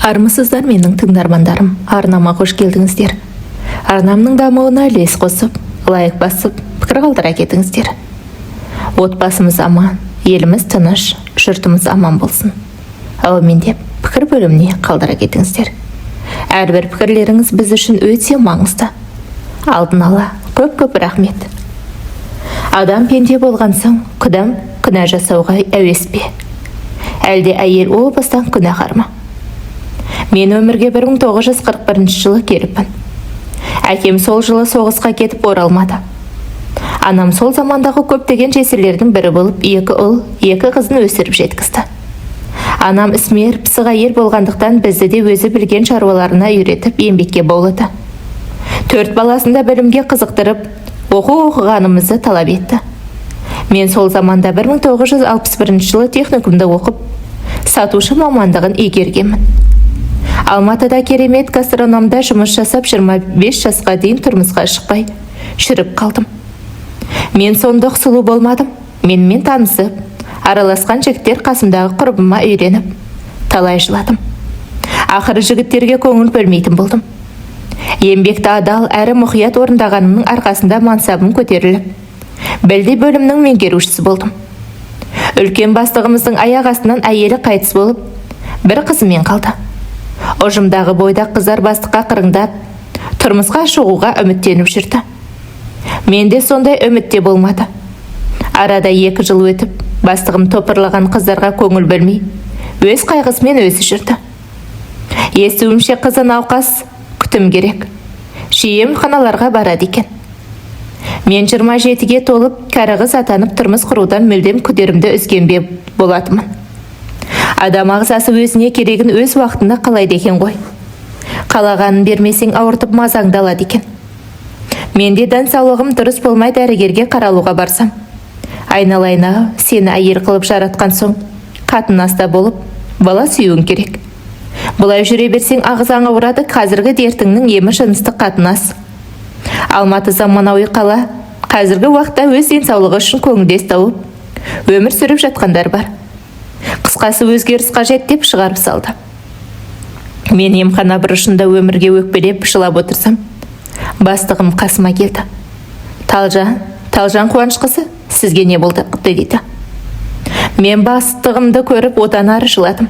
Армысыздар, менің тыңдармандарым! Арнама қош келдіңіздер! Арнамның дамуына үлес қосып, лайк басып, пікір қалдыра кетіңіздер. Отбасымыз аман, еліміз тыныш, жұртымыз аман болсын, әумин деп пікір бөліміне қалдыра кетіңіздер. Әрбір пікірлеріңіз біз үшін өте маңызды. Алдын ала көп көп рахмет. Адам пенде болған соң күдәм күнә жасауға әуес пе, әлде әйел о бастан күнәһар ма? Мен өмірге 1941 жылы келіппін. Әкем сол жылы соғысқа кетіп оралмады. Анам сол замандағы көптеген жесірлердің бірі болып, екі ұл, екі қызын өсіріп жеткізді. Анам ісмер, пысық әйел болғандықтан, бізді де өзі білген шаруаларына үйретіп, еңбекке баулыды. Төрт баласын да білімге қызықтырып, оқу оқығанымызды талап етті. Мен сол заманда 1961 жылы техникумда оқып, сатушы мамандығын игергенмін. Алматыда керемет гастрономда жұмыс жасап, 25 жасқа дейін тұрмысқа шықпай жүріп қалдым. Мен сондық сұлу болмадым. Менімен танысып, араласқан жігіттер қасымдағы құрбыма үйреніп, талай жыладым. Ақыры жігіттерге көңіл бөлмейтін болдым. Еңбекті адал әрі мұқият орындағанымның арқасында мансабым көтеріліп, білдей бөлімнің меңгерушісі болдым. Үлкен бастығымыздың аяқ астынан әйелі қайтыс болып, бір қызымен қалды. Ұжымдағы бойдақ қыздар бастыққа қырыңдап, тұрмысқа шығуға үміттеніп жүрді. Менде сондай үміт те болмады. Арада 2 жыл өтіп, бастығым топырлаған қыздарға көңіл бөлмей, өз қайғысымен өзі жүрді. Естуімше, қызы науқас, күтім керек, жиі емханаларға барады екен. Мен 27-ге толып, кәрі қыз атанып, тұрмыс құрудан мүлдем күдерімді үзген бе болатынмын. Адам ағзасы өзіне керегін өз уақытында қалайды екен ғой. Қалағанын бермесең, ауыртып, мазаңды алады екен. Менде денсаулығым дұрыс болмай, дәрігерге қаралуға барсам: «Айналайын ау, сені әйел қылып жаратқан соң, қатынаста болып, бала сүюің керек. Бұлай жүре берсең, ағзаң ауырады. Қазіргі дертіңнің емі – жыныстық қатынас. Алматы заманауи қала. Қазіргі уақытта өз денсаулығы үшін көңілдес тауып, өмір сүріп жатқандар бар. Қысқасы, өзгеріс қажет», – деп шығарып салды. Мен емхана бұрышында өмірге өкпелеп жылап отырсам, бастығым қасыма келді. «Талжан, Талжан Қуанышқызы, сізге не болды?» – дейді. Мен бастығымды көріп, одан ары жыладым.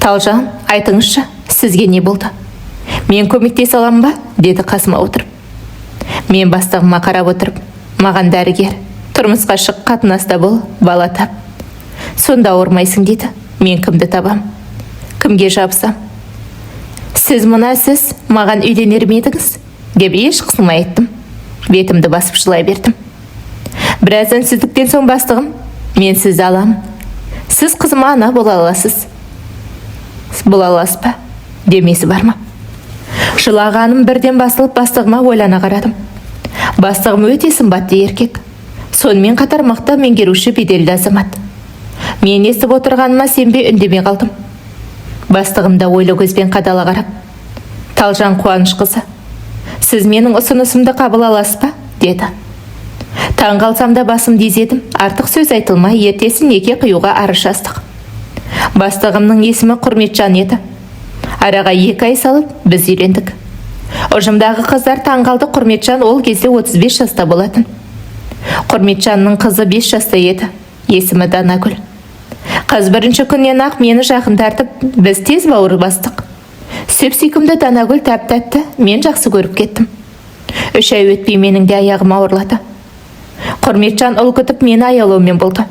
«Талжан, айтыңызшы, сізге не болды? Мен көмектесе аламын ба?» – деді қасыма отырып. Мен бастығыма қарап отырып: «Маған дәрігер "Тұрмысқа шық, қатынаста бол, бала тап, сонда ауырмайсың" дейді. Мен кімді табам, кімге жабысам? Сіз, мына сіз маған үйленер ме едіңіз?» – деп еш қысылмай айттым. Бетімді басып жылай бердім. Біраз үнсіздіктен соң бастығым: «Мен сізді аламын. Сіз қызыма ана бола аласыз, бола аласыз ба?» – демесі бар ма? Жылағаным бірден басылып, бастығыма ойлана қарадым. Бастығым өте сымбатты еркек, сонымен қатар мықты меңгеруші, беделді азамат. Мен естіп отырғаныма сенбей, үндемей қалдым. Бастығым да ойлы көзбен қадала қарап: «Талжан Қуанышқызы, сіз менің ұсынысымды қабыл аласыз ба?» – деді. Таң қалсам да, басымды изедім. Артық сөз айтылмай, ертесі неке қиюға арыз жаздық. Бастығымның есімі Құрметжан еді. Араға 2 ай салып, біз үйлендік. Ұжымдағы қыздар таң қалды. Құрметжан ол кезде 35 жаста болатын. Құрметжанның қызы 5 жаста еді, есімі Данагүл. Қыз бірінші күннен ақ мені жақын тартып, біз тез бауыр бастық. Сүп сүйкімді Данагүл тәп тәтті, мен жақсы көріп кеттім. 3 ай өтпей менің де аяғым ауырлады. Құрметжан ұл күтіп, мені аялаумен болды.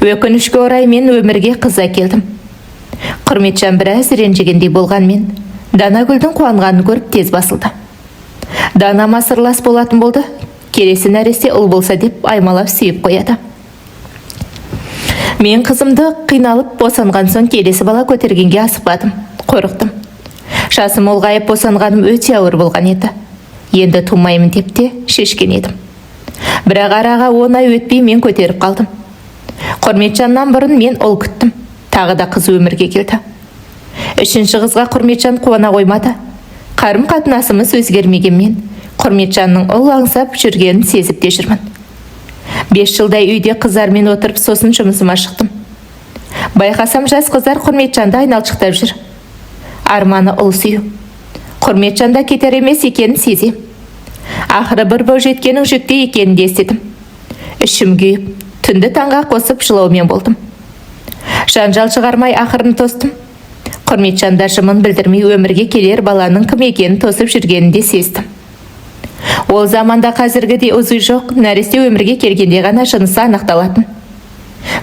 Өкінішке орай, мен өмірге қыз әкелдім. Құрметжан біраз ренжігендей болғанмен, Данагүлдің қуанғанын көріп, тез басылды. Данама сырлас болатын болды. Келесі нәресте ұл болса деп, аймалап сүйіп қояды. Мен қызымды қиналып босанған соң, келесі бала көтергенге асықпадым, қорықтым. Жасым ұлғайып, босанғаным өте ауыр болған еді. Енді тумаймын деп те шешкен едім. Бірақ араға 10 ай өтпей, мен көтеріп қалдым. Құрметжаннан бұрын мен ұл күттім, тағы да қыз өмірге келді. Үшінші қызға Құрметжан қуана қоймады. Қарым қатынасымыз өзгермегенмен, Құрметжанның ұл аңсап жүргенін сезіп те жүрмін. 5 жылдай үйде қыздармен отырып, сосын жұмысыма шықтым. Байқасам, жас қыздар Құрметжанды айналшықтап жүр. Арманы ұл сүю. Құрметжан да кетер емес екенін сезем. Ақыры бір бойжеткеннің жүкті екенін де естідім. Ішім күйіп, түнді таңға қосып жылаумен болдым. Жанжал шығармай ақырын тостым. Құрметжан да жымын білдірмей өмірге келер баланың кім екенін тосып жүргенін де сездім. Ол заманда қазіргідей УЗИ жоқ, нәресте өмірге келгенде ғана жынысы анықталатын.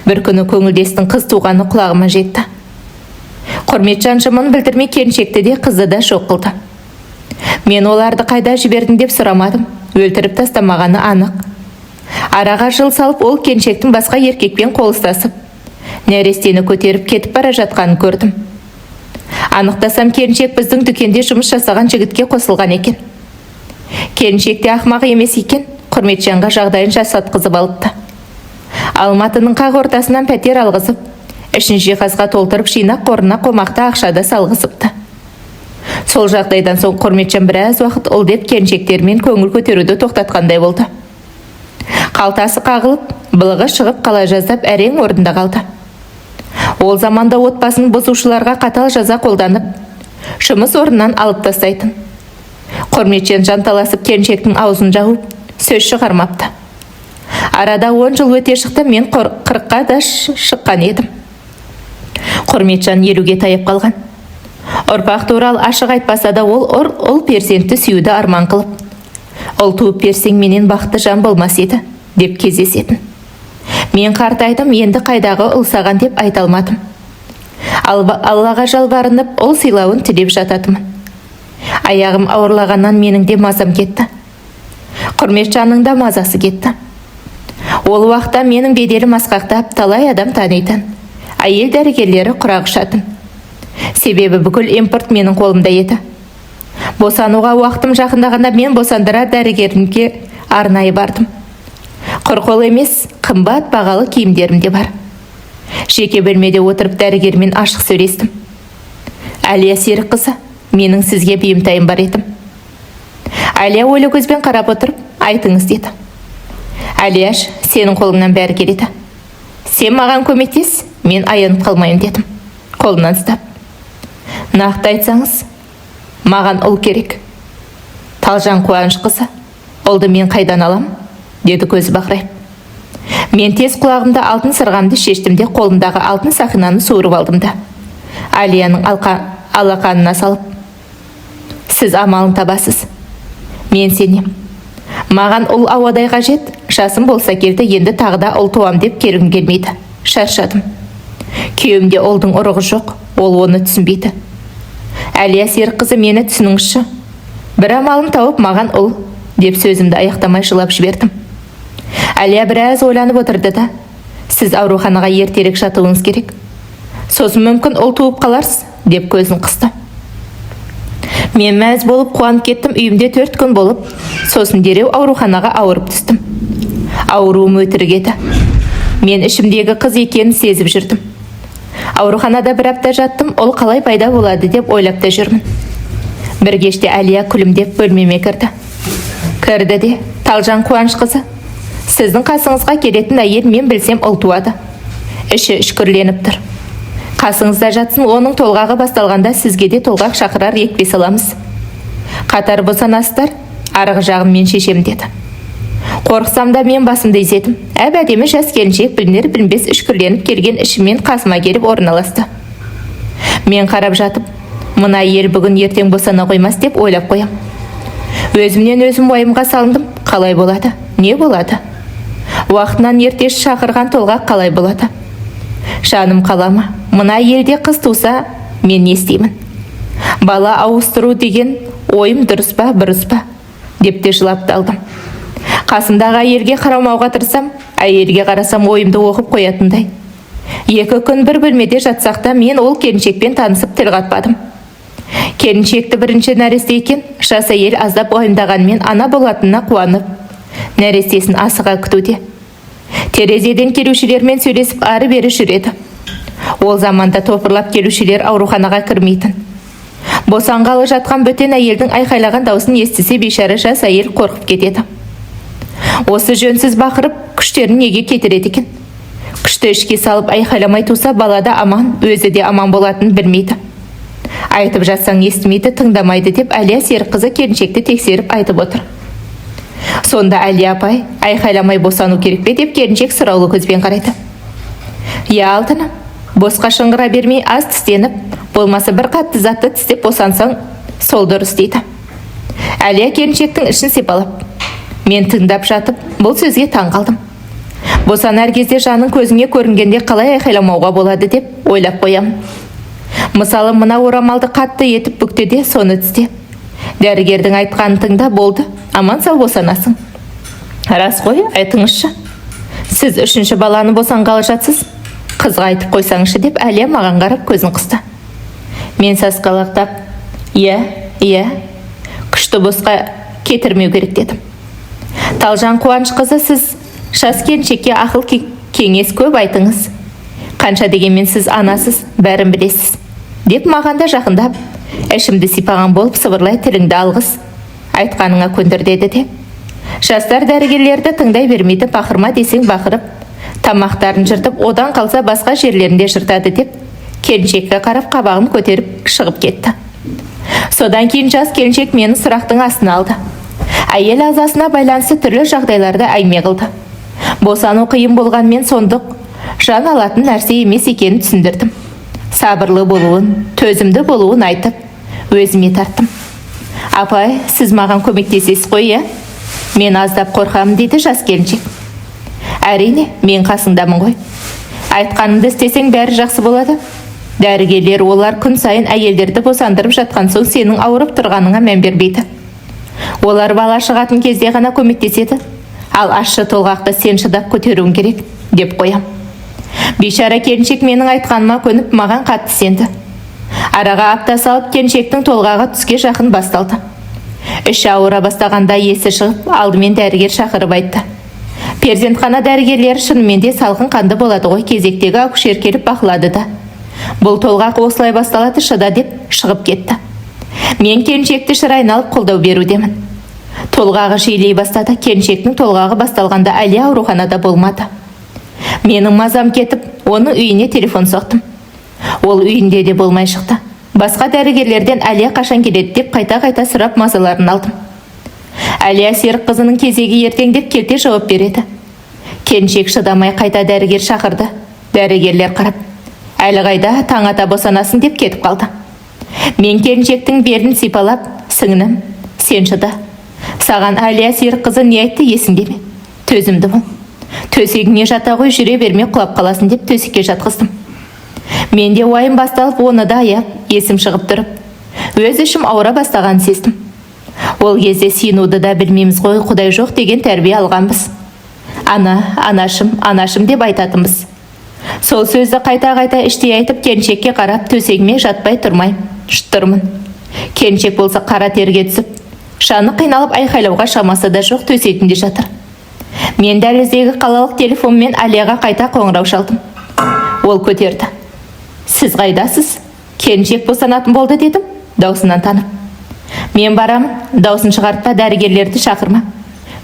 Бір күні көңілдестің қыз туғаны құлағыма жетті. Құрметжан жымын білдірмей келіншекті де, қызды да жоқ қылды. Мен оларды қайда жібердің деп сұрамадым, өлтіріп тастамағаны анық. Араға жыл салып, ол келіншектің басқа еркекпен қол ұстасып, нәрестені көтеріп кетіп бара жатқанын көрдім. Анықтасам, келіншек біздің дүкенде жұмыс жасаған жігітке қосылған екен. Келіншек те ақмақ емес екен, Құрметжанға жағдайын жасатқызып алыпты. Алматының қақ ортасынан пәтер алғызып, ішін жиһазға толтырып, жинақ қорына қомақты ақша да салғызыпты. Сол жағдайдан соң Құрметжан біраз уақыт ұл деп келіншектермен көңіл көтеруді тоқтатқандай болды. Қалтасы қағылып, былығы шығып қала жаздап әрең орнында қалды. Ол заманда отбасын бұзушыларға қатал жаза қолданып, жұмыс орнынан алып тастайтын. Құрметжан жанталасып келіншектің аузын жауып, сөз шығармапты. Арада 10 жыл өте шықты, мен 40-қа да шыққан едім. Құрметжан 50-ге таяп қалған. Ұрпақ туралы ашық айтпаса да, ол ұл перзентті сүюді арман қылып, ұл туып берсең, менен бақытты жан болмас еді, деп кездесетін. Мен қартайдым, енді қайдағы ұл саған деп айта алмадым. Аллаға жалбарынып, ұл сыйлауын тілеп жататынмын. Аяғым ауырлағаннан менің де мазам кетті. Құрметжанның да мазасы кетті. Ол уақытта менің беделім асқақтап, талай адам танитын. Әйел дәрігерлері құрақ ұшатын. Себебі бүкіл импорт менің қолымда еді. Босануға уақытым жақындағанда мен босандырар дәрігерімге арнайы бардым. Құр қол емес, қымбат бағалы киімдерім де бар. Жеке бөлмеде отырып дәрігермен ашық сөйлестім. Әлия Серікқызы, менің сізге бұйымтайым бар едім. Әлия ойлы көзбен қарап отырып, айтыңыз деді. Әлияш, сенің қолыңнан бәрі келеді. Сен маған көмектес, мен аянып қалмайын дедім. Қолынан ұстап. Нақты айтсаңыз, маған ұл керек. Талжан Қуанышқызы, ұлды мен қайдан алам? Деді көзі бақырайып. Мен тез құлағымда алтын сырғамды шештім де, қолымдағы алтын сақинаны суырып алдым да, Алияның алақанына салып, сіз амалын табасыз. Мен сенем. Маған ұл ауадай қажет, жасым болса келді, енді тағы да ұл туам деп келгім келмейді. Шаршадым. Күйеуімде ұлдың ұрығы жоқ, ол оны түсінбейді. Әлия Серікқызы, мені түсініңізші. Бір амалын тауып маған ұл, деп сөзімді аяқтамай жылап жібердім. Әлия біраз ойланып отырды да, сіз ауруханаға ертерек жатуыңыз керек. Сосын мүмкін ұл туып қаларсыз, деп көзін қысты. Мен мәз болып қуанып кеттім, үйімде 4 күн болып, сосын дереу ауруханаға ауырып түстім. Ауруым өтірік еді. Мен ішімдегі қыз екенін сезіп жүрдім. Ауруханада бір апта жаттым, ол қалай пайда болады деп ойлап та жүрмін. Бір кеште Әлия күлімдеп бөлмеме кірді. Кірді де, Талжан Қуанышқызы, сіздің қасыңызға келетін әйел мен білсем ұл туады. Іші үшкірленіп тұр. Қасыңызда жатсын, оның толғағы басталғанда сізге де толғақ шақырар екпе саламыз. Қатар босанасыздар, арғы жағын мен шешем деді. Қорықсам да мен басымды изедім. Әп-әдемі жас келіншек білінер білінбес үшкірленіп келген ішіммен қасыма келіп орналасты. Мен қарап жатып, мына әйел бүгін ертең босана қоймас деп ойлап қоям. Өзімнен өзім уайымға салындым. Қалай болады? Не болады? Уақытынан ерте шақырған толғақ қалай болады? Жаным қалама? Мына әйелде қыз туса, мен не істеймін? Бала ауыстыру деген ойым дұрыс па, бұрыс па? Деп те жылап та алдым. Қасымдағы әйелге қарамауға тырысам, әйелге қарасам ойымды оқып қоятындай. 2 күн бір бөлмеде жатсақ та мен ол келіншекпен танысып тіл қатпадым. Келіншекті бірінші нәресте екен, жас әйел аздап уайымдағанмен ана болатынына қуанып, нәрестесін асыға күтуде. Терезеден келушілермен сөйлесіп ары-бері жүреді. Ол заманда топырлап келушілер ауруханаға кірмейтін. Босанғалы жатқан бөтен әйелдің айқайлаған даусын естісе бейшара жас әйел қорқып кетеді. Осы жөнсіз бақырып, күштерін неге кетіреді екен? Күшті ішке салып айқайламай туса, бала да аман, өзі де аман болатынын білмейді. Айтып жатсаң естімейді, тыңдамайды деп Әлия Серікқызы келіншекті тексеріп айтып отыр. Сонда Әлия апай, айқайламай босану керек пе деп келіншек сұраулы көзбен қарайды. Иә, алтыным, босқа шыңғыра бермей аз тістеніп, болмаса бір қатты затты тістеп босансаң, сол дұрыс дейді. Әлия келіншектің ішін сипалап. Мен тыңдап жатып, бұл сөзге таң қалдым. Босанар кезде жаның көзіңе көрінгенде қалай айқайламауға болады деп ойлап қоямын. Мысалы, мына орамалды қатты етіп бүкте де соны тісте. Дәрігердің айтқанын тыңда, болды, аман сау босанасың. Рас қой, айтыңызшы. Сіз үшінші баланы босанғалы жатсыз. Қызға айтып қойсаңызшы деп Әлия маған қарап көзін қысты. Мен сасқалақтап, иә, иә, күшті босқа кетірмеу керек дедім. Талжан Қуанышқызы, сіз жас келіншекке ақыл кеңес көп айтыңыз. Қанша дегенмен сіз анасыз, бәрін білесіз. Деп маған да жақындап, ішімді сипаған болып сыбырлай, тіліңді алғыз, айтқаныңа көндір деді де. Жастар дәрігерлерді тыңдай бермейді, бақырма десең бақырып, тамақтарын жыртып, одан қалса басқа жерлерінде жыртады деп келіншекке қарап қабағын көтеріп шығып кетті. Содан кейін жас келіншек мені сұрақтың астына алды. Әйел ағзасына байланысты түрлі жағдайларды әңгіме қылды. Босану қиын болғанмен сондық жан алатын нәрсе емес екенін түсіндірдім. Сабырлы болуын, төзімді болуын айтып, өзіме тарттым. Апай, сіз маған көмектесесіз ғой, иә? Мен аздап қорқамын, дейді жас келіншек. Әрине, мен қасыңдамын ғой. Айтқанымды істесең, бәрі жақсы болады. Дәрігерлер олар күн сайын әйелдерді босандырып жатқан соң сенің ауырып тұрғаныңа мән бермейді. Олар бала шығатын кезде ғана көмектеседі. Ал ащы толғақты сен шыдап көтеруің керек, деп қоям. Бейшара келіншек менің айтқаныма көніп, маған қатты сенді. Араға апта салып келіншектің толғағы түске жақын басталды. Іші ауыра бастағанда есі шығып, алдымен дәрігер шақырып айтты. Перзентхана дәрігерлері шынымен де салқын қанды болады ғой, кезектегі акушер келіп бақылады да. Бұл толғақ осылай басталады, шыда деп шығып кетті. Мен келіншекті шыр айналып қолдау берудемін. Толғағы жиілей бастады. Келіншектің толғағы басталғанда Әлия ауруханада болмады. Менің мазам кетіп, оның үйіне телефон соқтым. Ол үйінде де болмай шықты. Басқа дәрігерлерден Әлия қашан келеді деп қайта-қайта сұрап мазаларын алдым. Әлия Серікқызының кезегі ертең деп келте жауап береді. Келіншек шыдамай қайта дәрігер шақырды. Дәрігерлер қарап, әлі қайда, таң ата босанасың деп кетіп қалды. Мен келіншектің белін сипалап, сіңлім, сен шыда. Саған Әлия Серікқызы не айтты, есіңде ме? Төзімді бол. Төсегіңе жата ғой, жүре берме, құлап қаласың деп төсекке жатқыздым. Менде уайым басталып, оны да аяп, есім шығып тұрып, өз ішім ауыра бастағанын сездім. Ол кезде сиынуды да білмейміз ғой, құдай жоқ деген тәрбие алғанбыз. Ана, анашым, анашым деп айтатынбыз. Сол сөзді қайта-қайта іштей айтып, келіншекке қарап төсегіме жатпай тұрмай тұрмын. Келіншек болса қара терге түсіп, жаны қиналып айқайлауға шамасы да жоқ, төсегінде жатыр. Мен дәліздегі қалалық телефонмен Әлияға қайта қоңырау шалдым. Ол көтерді. Сіз қайдасыз? Келіншек босанатын болды дедім, даусынан танып. Мен барамын, даусын шығартпа, дәрігерлерді шақырма.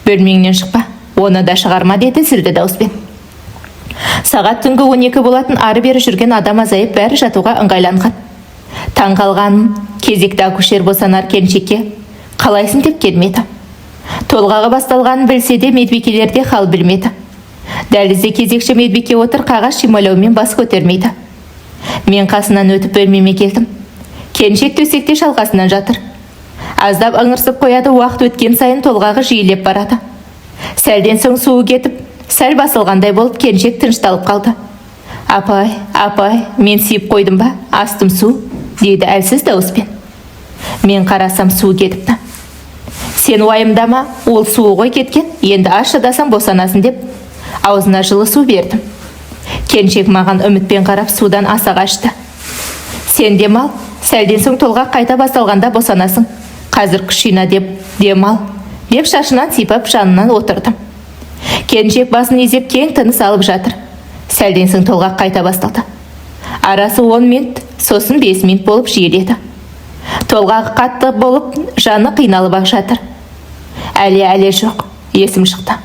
Бөлмеңнен шықпа, оны да шығарма деді зілді дауыспен. Сағат түнгі 12 болатын, ары-бері жүрген адам азайып, бәрі жатуға ыңғайланған. Таң қалғаным, кезекті акушер босанар келіншекке қалайсың деп келмеді. Толғағы басталғанын білсе де медбикелер де хал білмеді. Дәлізде кезекші медбике отыр, қағаз шимайлаумен бас көтермейді. Мен қасынан өтіп бөлмеме келдім. Келіншек төсекте шалқасынан жатыр. Аздап ыңырсып қояды, уақыт өткен сайын толғағы жиілеп барады. Сәлден соң суы кетіп, сәл басылғандай болып келіншек тынышталып қалды. Апай, апай, мен сиіп қойдым ба? Астым су, дейді әлсіз дауыспен. Мен қарасам, суы кетіпті. Сен уайымдама, ол суы ғой кеткен, енді аз шыдасаң босанасың деп аузына жылы су бердім. Келіншек маған үмітпен қарап судан асыға ішті. Сен демал, сәлден соң толғақ қайта басталғанда босанасың. Қазір күш жина деп демал, деп шашынан сипап жанынан отырдым. Келіншек басын изеп кең тыныс алып жатыр. Сәлден соң толғақ қайта басталды. Арасы 10 минут, сосын 5 минут болып жиіледі. Толғағы қатты болып, жаны қиналып ақ жатыр. Әлі әлі жоқ, есім шықты.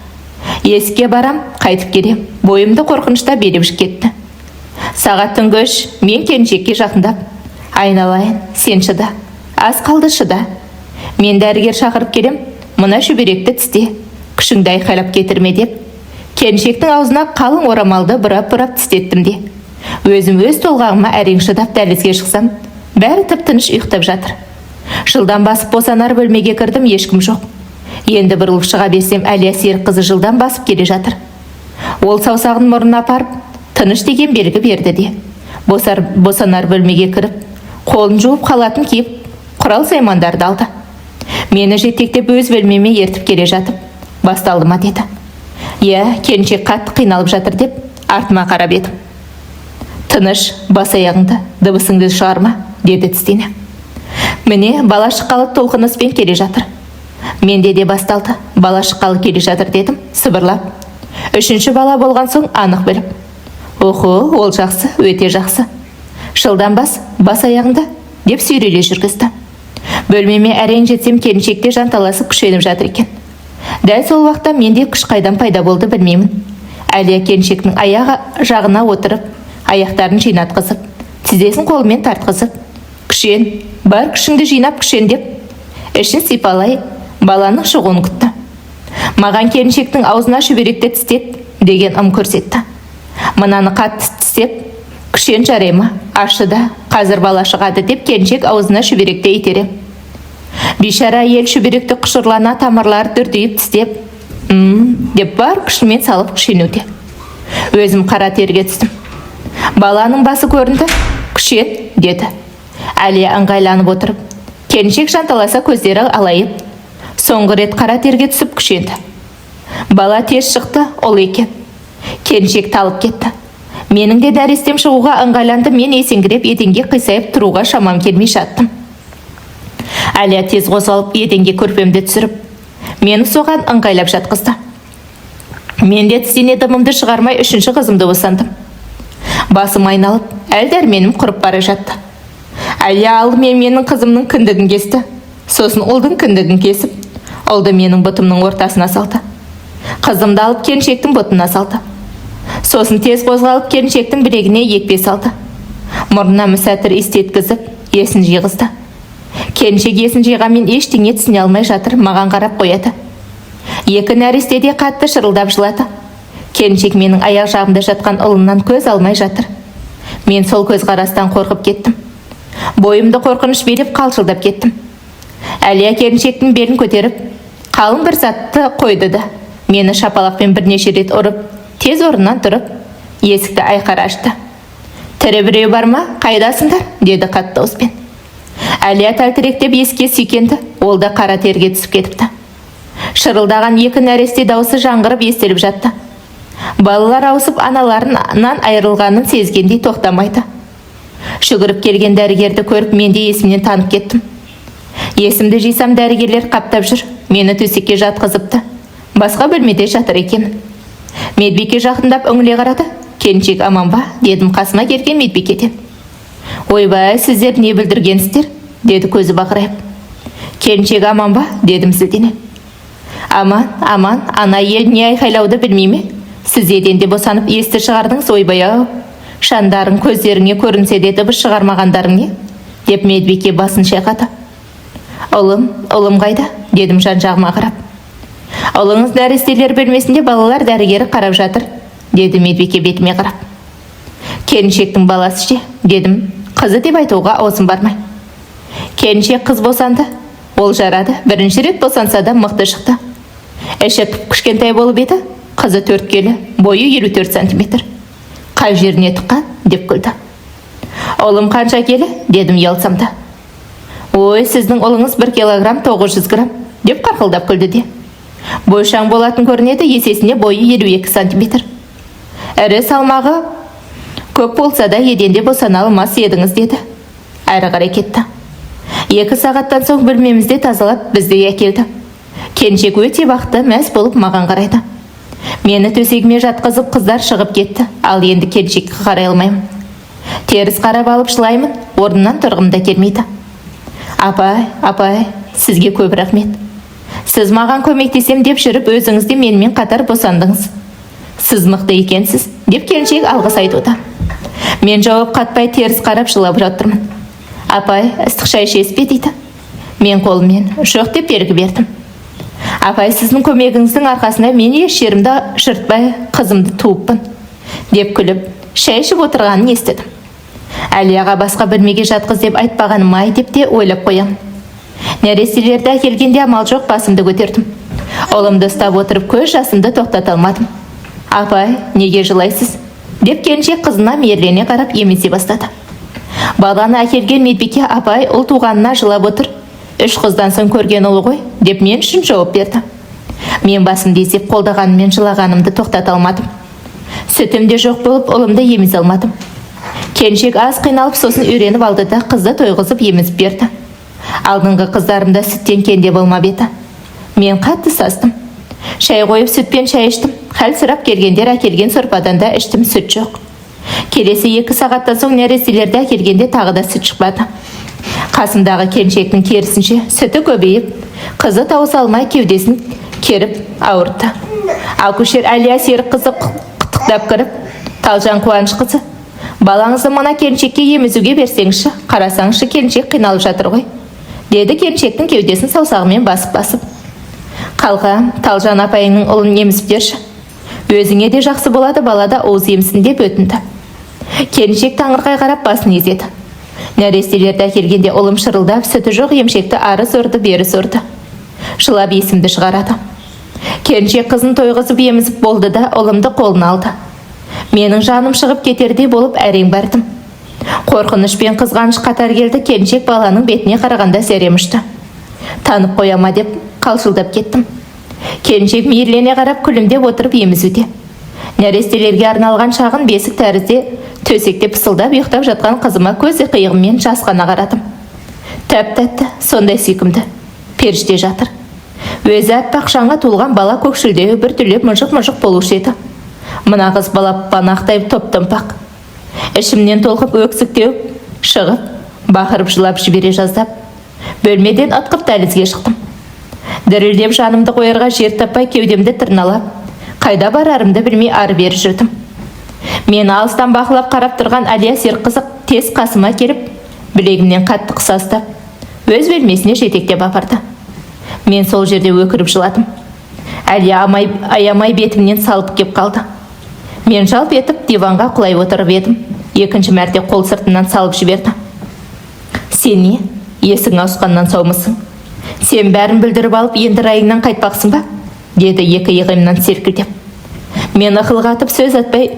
Есікке барам, қайтып келем. Бойымды қорқынышта билеп кетті. Сағат түнгі 3, мен келіншекке жақындап, Айналайын, сен шыда, аз қалды, шыда. Мен дәрігер шақырып келем, мына шүберекті тісте, күшіңді айқайлап кетірме, деп келіншектің аузына қалың орамалды бұрап-бұрап тістеттім де, өзім өз толғағыма әрең шыдап, дәлізге шықсам, бәрі тып-тыныш ұйықтап жатыр. Жылдам басып босанар бөлмеге кірдім, ешкім жоқ. Енді бұрылып шыға берсем, Әлия Серікқызы жылдам басып келе жатыр. Ол саусағын мұрнына апарып, тыныш деген белгі берді де, босанар бөлмеге кіріп, қолын жуып, халатын киіп, құрал саймандарды алды. Мені жетектеп өз бөлмеме ертіп келе жатып, «Басталды ма?» деді. «Иә, келіншек қатты қиналып жатыр», – деп артыма қарап едім. «Тыныш, бас аяғыңды, дыбысыңды шығарма», – деді тістене. Міне, бала шыққалы толқыныспен келе жатыр. «Менде де басталды, бала шыққалы келе жатыр», – дедім сыбырлап. Үшінші бала болған соң анық біліп. «Охо, ол жақсы, өте жақсы. Жылдам бас, бас аяғыңды», – деп сүйреле жүргізді. Бөлмеме әрең жетсем, келіншек те жанталасып күшеніп жатыр екен. Дәл сол уақытта менде күш қайдан пайда болды, білмеймін. Әлия келіншектің аяғы жағына отырып, аяқтарын жинатқызып, тізесін қолымен тартқызып, «Күшен, бар күшіңді жинап күшен», – деп ішін сипалай, баланың шығуын күтті. Маған келіншектің аузына шүберекті тістет деген ым көрсетті. «Мынаны қатты тістеп күшен, жарай ма? Ащы да, қазір бала шығады», – деп келіншек аузына шүберекті итерем. Бейшара әйел шүберекті құшырлана, тамырлары дүрдиіп тістеп, «М» деп бар күшімен салып күшенуде. Өзім қара терге түстім. Баланың басы көрінді. «Күшен», – деді Әлия ыңғайланып отырып. Келіншек жанталаса, көздері алайып, соңғы рет қара терге түсіп күшенді. Бала тез шықты, ұл екен. Келіншек талып кетті. Менің де нәрестем шығуға ыңғайланды. Мен есеңгіреп, еденге қисайып, тұруға шамам келмей жаттым. Әлия тез қозғалып, еденге көрпемді түсіріп, мені соған ыңғайлап жатқызды. Мен де тістене, дымымды шығармай үшінші қызымды босандым. Басым айналып, әл дәрменім құрып бара жатты. Әлия алдымен менің қызымның кіндігін кесті. Сосын ұлдың кіндігін кесіп, ұлды менің бұтымның ортасына салды. Қызымды алып келіншектің бұтына салды. Сосын тез қозғалып, келіншектің білегіне екпе салды. Мұрнына мүсәтір иістеткізіп, есін жиғызды. Келіншек есін жиғанмен ештеңе түсіне алмай жатыр, маған қарап қояды. Екі нәресте де қатты шырылдап жылады. Келіншек менің аяқ жағымда жатқан ұлынан көз алмай жатыр. Мен сол көзқарастан қорқып кеттім. Бойымды қорқыныш билеп, қалшылдап кеттім. Әлия келіншектің белін көтеріп, қалың бір затты қойды да, мені шапалақпен бірнеше рет ұрып, тез орнынан тұрып, есікті айқара ашты. «Тірі біреу бар ма? Қайдасыңдар?» – деді қатты дауыспен. Әлия тәлтіректеп есікке сүйкенді, ол да қара терге түсіп кетіпті. Шырылдаған екі нәресте даусы жаңғырып естіліп жатты. Балалар ауысып, аналарынан айырылғанын сезгендей тоқтамайды. Жүгіріп келген дәрігерді көріп, мен де есімнен танып кеттім. Есімді жисам, дәрігерлер қаптап жүр. Мені төсекке жатқызыпты. Басқа бөлмеде жатыр екенмін. Медбике жақындап үңіле қарады. «Келіншек аман ба?» – дедім қасыма келген медбикеден. «Ойбай, сіздер не бүлдіргенсіздер?» – деді көзі бақырайып. «Келіншек аман ба?» – дедім зілдене. «Аман, аман, ана әйел не айқайлауды білмей ме? Сіз еденде босанып, есті шығардыңыз, ойбай ау. Шаңдарың көздеріңе көрінсе де, дыбыс шығармағандарың не?» – деп медбике басын шайқады. «Ұлым, ұлым қайда?» – дедім жан жағыма қарап. «Ұлыңыз нәрестелер бөлмесінде, балалар дәрігері қарап жатыр», – деді медбике бетіме қарап. «Келіншектің баласы ше?» – дедім, қызы деп айтуға аузым бармай. Келіншек қыз босанды. Ол жарады, бірінші рет босанса да, мықты шықты. Іші кішкентай болып еді, қызы 4 келі, бойы 54 сантиметр. Қай жеріне тыққан?» – деп күлді. «Ұлым қанша келі?» – дедім ұялсам да. «Ой, сіздің ұлыңыз 1 килограмм 900 грамм», – деп қарқылдап күлді де. «Бойшаң болатын көрінеді, есесіне бойы 52 сантиметр. Ірі, салмағы көп болса да, еденде босана алмас едіңіз», – деді. Әрі қарай кетті. 2 сағаттан соң бөлмемізде тазалап, бізді әкелді. Келіншек өте бақытты, мәз болып маған қарайды. Мені төсегіме жатқызып, қыздар шығып кетті. Ал енді келіншекке қарай алмаймын. Теріс қарап алып жылаймын, орнымнан тұрғым да келмейді. «Апай, апай, сізге көп рахмет. Сіз маған көмектесем деп жүріп, өзіңіз де менімен қатар босандыңыз. Сіз мықты екенсіз», – деп келіншек алғыс айтуда. Мен жауап қатпай, теріс қарап жылап жатырмын. Апай, ыстық шай ішесіз бе дейді. Мен қолыммен жоқ деп белгі бердім. Апай, сіздің көмегіңіздің арқасында мен еш жерімді жыртпай қызымды туыппын, деп күліп, шай ішіп отырғанын естідім. Әлияға басқа бөлмеге жатқыз деп айтпағаным ай деп те ойлап қоямын. Нәрестелерді әкелгенде амал жоқ басымды көтердім. Ұлымды ұстап отырып көз жасымды тоқтата алмадым. Апай, неге жылайсыз? Деп келіншек қызына мейірлене қарап емізе бастады. Баланы әкелген медбике апай ұл туғанына жылап отыр. Үш қыздан соң көрген ұлы ғой, деп мен үшін жауап берді. Мен басымды изеп қолдағаныммен жылағанымды тоқтата алмадым. Сүтім де жоқ болып, ұлымды емізе алмадым. Келіншек аз қиналып, сосын үйреніп алды да қызды тойғызып емізіп берді. Алдыңғы қыздарымда сүттен кенде болмап еді. Мен қатты састым. Шай қойып сүтпен шай іштім. Хәл сұрап келгендер әкелген сорпадан да іштім, сүт жоқ. Келесі 2 сағаттан соң нәрестелерді әкелгенде тағы да сүт шықпады. Қасымдағы келіншектің керісінше сүті көбейіп, қызы тауыса алмай кеудесін керіп ауыртты. Акушер Әлия Серікқызы құттықтап кіріп, Талжан Қуанышқызы, балаңызды мына келіншекке емізуге берсеңізші, қарасаңызшы, келіншек қиналып жатыр ғой, деді келіншектің кеудесін саусағымен басып-басып. Қалқа, Талжан апайыңның ұлын емізіп берші. Өзіңе де жақсы болады, бала да уыз емсін деп өтінді. Келіншек таңырқай қарап басын изеді. Нәрестелерді әкелгенде ұлым шырылдап, сүті жоқ емшекті ары сорды, бері сорды. Жылап есімді шығарады. Келіншек қызын тойғызып емізіп болды да ұлымды қолына алды. Менің жаным шығып кетердей болып әрең бардым. Қорқыныш пен қызғаныш қатар келді, келіншек баланың бетіне қарағанда зәрем ұшты. Танып қоя ма деп қалшылдап кеттім. Келіншек мейірлене қарап күлімдеп отырып емізуде. Нәрестелерге арналған шағын бесік тәрізді төсекте пысылдап ұйықтап жатқан қызыма көз қиығыммен жасқана қарадым. Тәп-тәтті, сондай сүйкімді. Періште жатыр. Өзі аппақ жаңа туылған бала көкшілдеу бір түлеп мұжық-мұжық болушы еді. Мына қыз балапан ақтай топ-томпақ. Ішімнен толқып өксіктеуіп шығып, бақырып жылап жібере жаздап, бөлмеден ытқып дәлізге шықтым. Дірілдеп жанымды қоярға жер таппай кеудемді тырналап, қайда барарымды білмей ары-бері жүрдім. Мені алыстан бақылап қарап тұрған Әлия Серікқызы тез қасыма келіп, білегімнен қатты қыса ұстап, өз бөлмесіне жетектеп апарды. Мен сол жерде өкіріп жыладым. Әлия аямай бетімнен салып кеп қалды. Мен жалп етіп диванға құлай отырып едім. Екінші мәрте қол сыртынан салып жіберді. Сен не? Есің ауысқаннан саумысың? Сен бәрін бүлдіріп алып, енді райыңнан қайтпақсың ба? Деді екі иығымнан селкілдеп. Мен ықылық атып сөз атпай,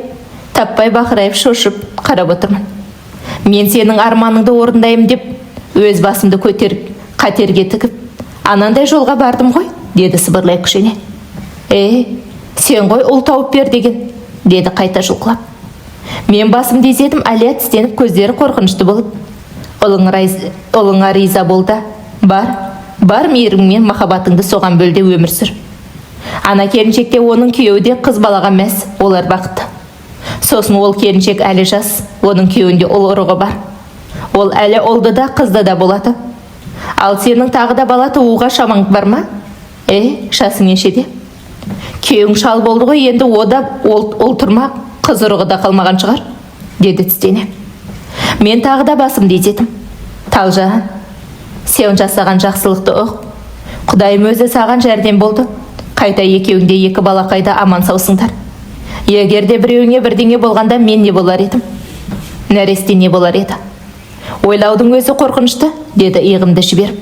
таппай бақырайып шошып қарап отырмын. Мен сенің арманыңды орындаймын деп өз басымды көтеріп, қатерге тігіп, анандай жолға бардым ғой, деді сыбырлай күшене. Е, сен ғой ұл тауып бер деген, деді қайта жұлқылап. Мен басымды изедім, Әлия тістеніп көздері қорқынышты болып, ұлыңа риза бол да, бар, бар мейіріммен махаббатыңды соған бөл де өмір сүр. Ана келіншек те, оның күйеуі де қыз балаға мәз, олар бақытты. Сосын ол келіншек әлі жас, оның күйеуінде ұл ұрығы бар. Ол әлі ұлды да, қызды да болады. Ал сенің тағы да бала тууға шамаң бар ма? Е, жасың нешеде? Күйеуің шал болды ғой, енді о да ол, ұл тұрмақ, қыз ұрығы да қалмаған шығар, деді тістене. Мен тағы да басымды изедім. Талжан, сен жасаған жақсылықты ұқ. Құдайым өзі саған жәрдем болды. Қайта екеуің де екі балақайда аман саусыңдар. Егер де біреуіңе бірдеңе болғанда мен не болар едім? Нәресте не болар еді? Ойлаудың өзі қорқынышты, деді иығымды жіберіп.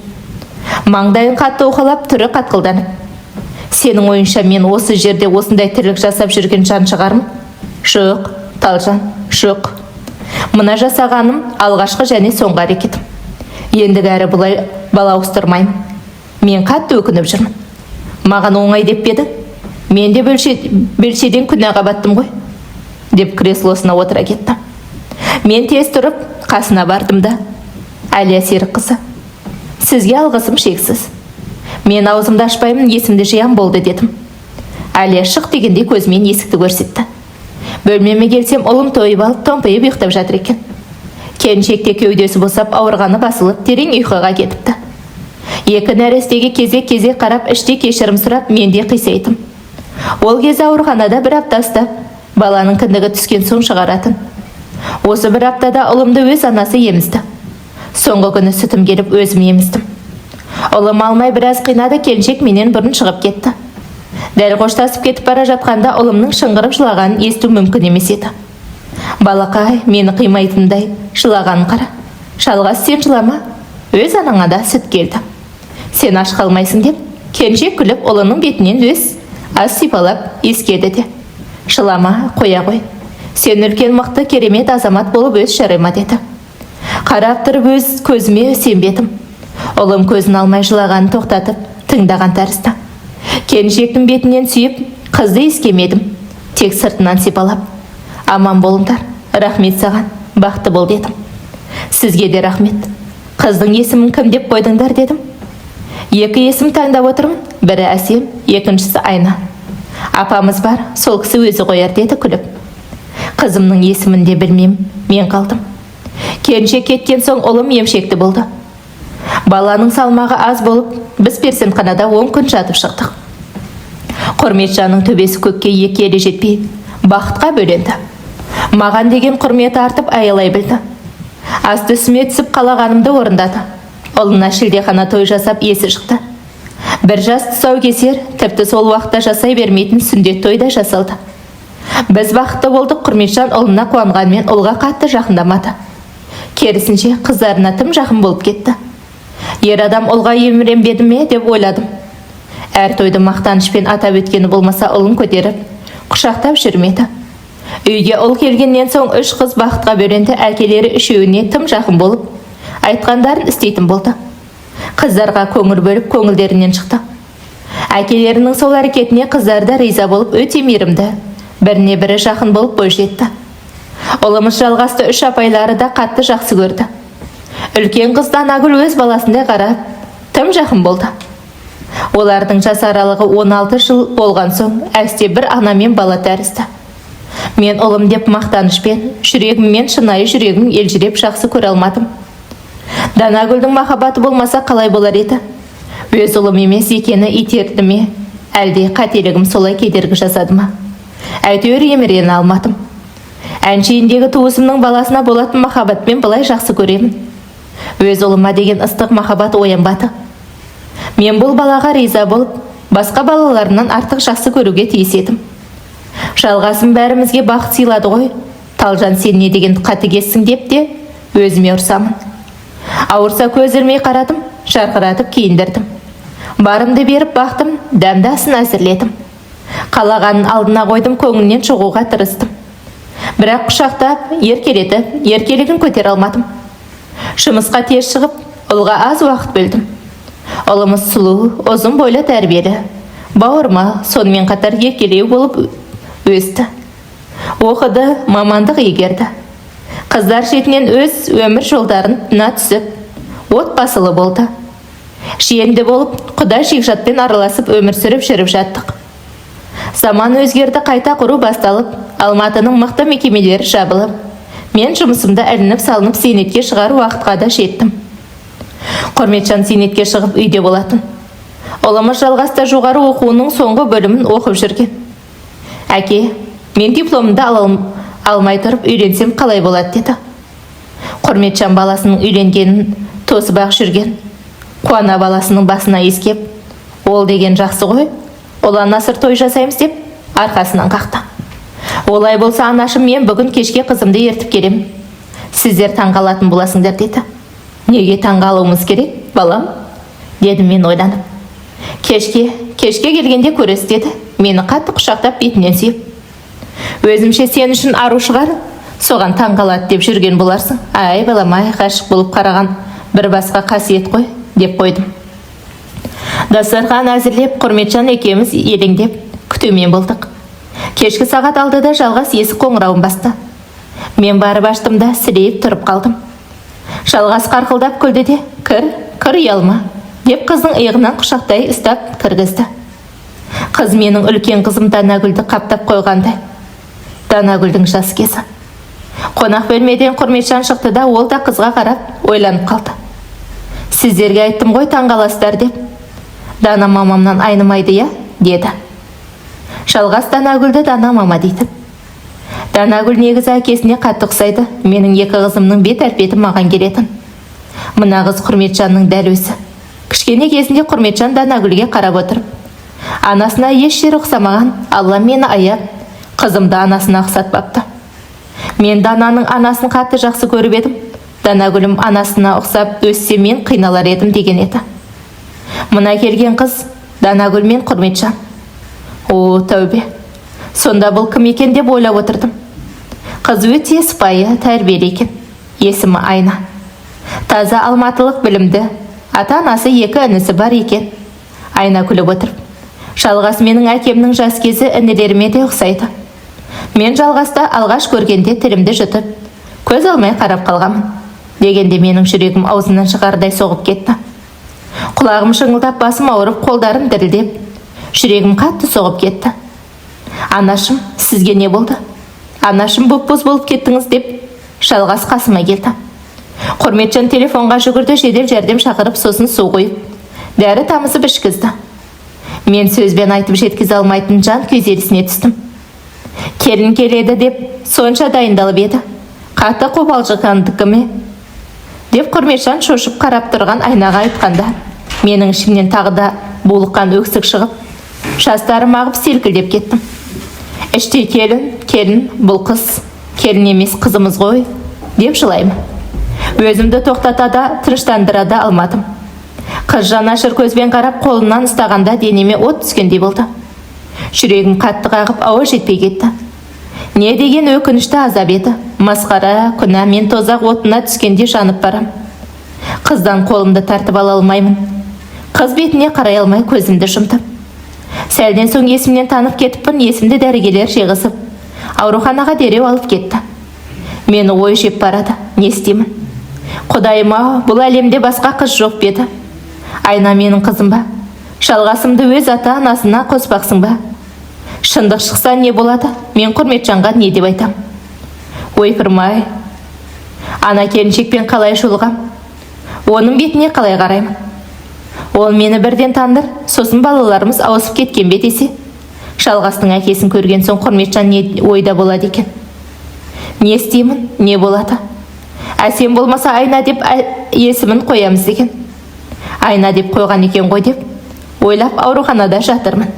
Маңдайын қатты уқалап, түрі қатқылданып. Сенің ойыңша мен осы жерде осындай тірлік жасап жүрген жан шығармын? Жоқ, Талжан, жоқ. Мына жасағаным алғашқы және соңғы әрекетім. Ендігәрі бұлай бала ауыстырмаймын. Мен қатты өкініп жүрмін. Маған оңай деп пе едің? Мен де белшеден күнәға баттым ғой, деп креслосына отыра кетті. Мен тез тұрып қасына бардым да, Әлия Серікқызы, сізге алғысым шексіз. Мен аузымды ашпаймын, есімді жиям болды дедім. Әлия шық дегендей көзімен есікті көрсетті. Бөлмеме келсем, ұлым тойып алып, томпиып ұйықтап жатыр екен. Келіншек те кеудесі босап, ауырғаны басылып, терең ұйқыға кетіпті. Екі нәрестеге кезек-кезек қарап, іште кешірім сұрап, мен де қисайдым. Ол кезде ауруханада бір апта ұстап, баланың кіндігі түскен соң шығаратын. Осы бір аптада ұлымды өз анасы емізді. Соңғы күні сүтім келіп өзім еміздім. Ұлым алмай біраз қинады, келіншек менен бұрын шығып кетті. Дәл қоштасып кетіп бара жатқанда ұлымның шыңғырып жылағанын есту мүмкін емес еді. Балақай, мені қимайтындай жылағанын қара. Жалғас, сен жылама, өз анаңа да сүт келді. Сен аш қалмайсың деп, келіншек күліп ұлының бетінен өз аз сипалап иіскеді де. Жылама, қоя қой. Сен үлкен мықты керемет азамат болып өс, жарай ма, деді. Қарап тұрып өз көзіме сенбедім. Ұлым көзін алмай жылағанын тоқтатып, тыңдаған тәрізді. Келіншектің бетінен сүйіп, қызды иіскемедім. Тек сыртынан сипалап. Аман болыңдар, рахмет саған, бақытты бол дедім. Сізге де рахмет. Қыздың есімін кім деп қойдыңдар дедім. Екі есім таңдап отырмын, бірі Әсем, екіншісі Айна. Апамыз бар, сол кісі өзі қояр деді күліп. Қызымның есімін де білмеймін, мен қалдым. Келіншек кеткен соң ұлым емшекті болды. Баланың салмағы аз болып, біз перзентханада 10 күн жатып шықтық. Құрметжанның төбесі көкке екі елі жетпей, бақытқа бөленді. Маған деген құрметі артып аялай білді. Асты үстіме түсіп қалағанымды орындады. Ұлына шілдехана той жасап есі шықты. Бір жас тұсау кесер, тіпті сол уақытта жасай бермейтін сүндет той да жасалды. Біз бақытты болдық. Құрметжан ұлына қуанғанмен ұлға қатты жақындамады. Керісінше қыздарына тым жақын болып кетті. Ер адам ұлға еміренбеді ме деп ойладым. Әр тойды мақтанышпен атап өткені болмаса ұлын көтеріп, құшақтап жүрмеді. Үйге ұл келгеннен соң үш қыз бақытқа бөленді, әкелері үшеуіне тым жақын болып, айтқандарын істейтін болды. Қыздарға көңіл бөліп, көңілдерінен шықты. Әкелерінің сол әрекетіне қыздар да риза болып, өте мейірімді, біріне бірі жақын болып бойжетті. Ұлымыз Жалғасты үш апайлары да қатты жақсы көрді. Үлкен қыз Данагүл өз баласындай қарап, тым жақын болды. Олардың жас аралығы 16 жыл болған соң, әсте бір ана мен бала тәрізді. Мен ұлым деп мақтанышпен, жүрегіммен, шынайы жүрегім елжіреп жақсы көре алмадым. Данагүлдің махаббаты болмаса қалай болар еді? Өз ұлым емес екені итерді ме, әлде қателігім солай кедергі жасады ма? Әйтеуір емірене алмадым. Әншейіндегі туысымның баласына болатын махаббатпен былай жақсы көремін. Өз ұлыма деген ыстық махаббат оянбады. Мен бұл балаға риза болып, басқа балаларынан артық жақсы көруге тиіс едім. Жалғасым бәрімізге бақыт сыйлады ғой. Талжан, сен не деген қатыгезсің деп те өзіме ұрсамын. Ауырса көз ілмей қарадым, жарқыратып киіндірдім. Барымды беріп бақтым, дәмді асын әзірледім. Қалағанын алдына қойдым, көңілінен шығуға тырыстым. Бірақ құшақтап, еркелетіп, еркелігін көтере алмадым. Жұмысқа тез шығып, ұлға аз уақыт бөлдім. Ұлымыз сұлу, ұзын бойлы, тәрбиелі, бауырмал, сонымен қатар еркелеу болып өсті. Оқыды, мамандық игерді. Қыздар шетінен өз өмір жолдарына түсіп, отбасылы болды. Жиенді болып, құда жекжатпен араласып өмір сүріп жүріп жаттық. Заман өзгерді, қайта құру басталып, Алматының мықты мекемелері жабылып, мен жұмысымда ілініп салынып зейнетке шығар уақытқа да жеттім. Құрметжан зейнетке шығып үйде болатын. Ұлымыз Жалғас та жоғары оқуының соңғы бөлімін оқып жүрген. Әке, мен дипломымды алмай тұрып үйленсем қалай болады деді. Құрметжан баласының үйленгенін тосып-ақ жүрген. Қуана баласының басына иіскеп, ол деген жақсы ғой, ұлан асыр той жасаймыз деп арқасынан қақты. Олай болса, анашым, мен бүгін кешке қызымды ертіп келем. Сіздер таңғалатын боласыңдар деді. Неге таңғалуымыз керек, балам? Дедім мен ойланып. Кешке келгенде көресіз деді. Мені қатты құшақтап бетінен сүйіп. Өзімше сен үшін ару шығар, соған таңғалады деп жүрген боларсың. Ай, балам, ай, ғашық болып қараған бір басқа қасиет қой, деп қойдым. Дастархан әзірлеп, Құрметжан екеуміз елеңдеп күтумен болдық. Кешкі сағат 6-да Жалғас есік қоңырауын басты. Мен барып аштым да сілейіп тұрып қалдым. Жалғас қарқылдап күлді де, кір, кір, ұялма, деп қыздың иығынан құшақтай ұстап кіргізді. Қыз менің үлкен қызым Данагүлді қаптап қойғандай. Данагүлдің жас кезі. Қонақ бөлмеден Құрметжан шықты да, ол да қызға қарап ойланып қалды. Сіздерге айттым ғой таңғаласыздар деп. Дана мамамнан айнымайды, я, деді. Жалғас Данагүлді Дана мама дейді. Данагүл негізі әкесіне қатты ұқсайды. Менің екі қызымның бет әлпеті маған келетін. Мына қыз Құрметжанның дәл өзі. Кішкене кезінде Құрметжан Данагүлге қарап отырып, анасына еш жері ұқсамаған, Алла мені аяп, қызымды анасына ұқсатпапты. Мен Дананың анасын қатты жақсы көріп едім. Данагүлім анасына ұқсап өссе, мен қиналар едім деген еді. Мына келген қыз Данагүл мен Құрметжан. О, тәубе. Сонда бұл кім екен деп ойлап отырдым. Қыз өте сыпайы, тәрбиелі екен. Есімі Айна. Таза алматылық, білімді. Ата-анасы, екі інісі бар екен. Айна күліп отырып: «Жалғас менің әкемнің жас кезі, інілеріме де ұқсайды». Мен Жалғасты алғаш көргенде тілімді жұтып, көз алмай қарап қалғанмын. Дегенде менің жүрегім аузымнан шығардай соғып кетті. Құлағым шыңылдап, басым ауырып, қолдарым дірілдеп, жүрегім қатты соғып кетті. «Анашым, сізге не болды? Анашым, боп-боз болып кеттіңіз», – деп Жалғас қасыма келді. Құрметжан телефонға жүгірді, жедел жәрдем шақырып, сосын су құйып, дәрі тамызып ішкізді. Мен сөзбен айтып жеткізе алмайтын жан күйзелісіне түстім. Келін келеді деп сонша дайындалып еді. Қатты қобалжығандікі ме? Деп Құрметжан шошып қарап тұрған Айнаға айтқанда, менің ішімнен тағы да булыққан өксік шығып, жастарым ағып, селкілдеп кеттім. Іште «Келін, келін, бұл қыз келін емес, қызымыз ғой», – деп жылаймын. Өзімді тоқтата да, тыныштандыра да алмадым. Қыз жанашыр көзбен қарап, қолынан ұстағанда денеме от түскендей болды. Жүрегім қатты қағып, ауа жетпей кетті. Не деген өкінішті азап еді. Масқара, күнә, мен тозақ отына түскенде жанып барам. Қыздан қолымды тартып ала алмаймын. Қыз бетіне қарай алмай, көзімді жұмдым. Сәлден соң есімнен танып кетіппін. Есімді дәрігерлер жиғызып, ауруханаға дереу алып кетті. Мені ой жеп барады. Не істеймін? Құдайым ау, бұл әлемде басқа қыз жоқ па еді? Айна менің қызым ба? Жалғасымды өз ата анасына қоспақсың ба? Шындық шықса, не болады? Мен Құрметжанға не деп айтам? Ойпырмай, ана келіншекпен қалай жолығам? Оның бетіне қалай қараймын? Ол мені бірден таныр, сосын балаларымыз ауысып кеткен бе десе, Жалғастың әкесін көрген соң Құрметжан не ойда болады екен? Не істеймін, не болады? Әсем болмаса, Айна деп есімін қоямыз деген. Айна деп қойған екен ғой деп ойлап, ауруханада жатырмын.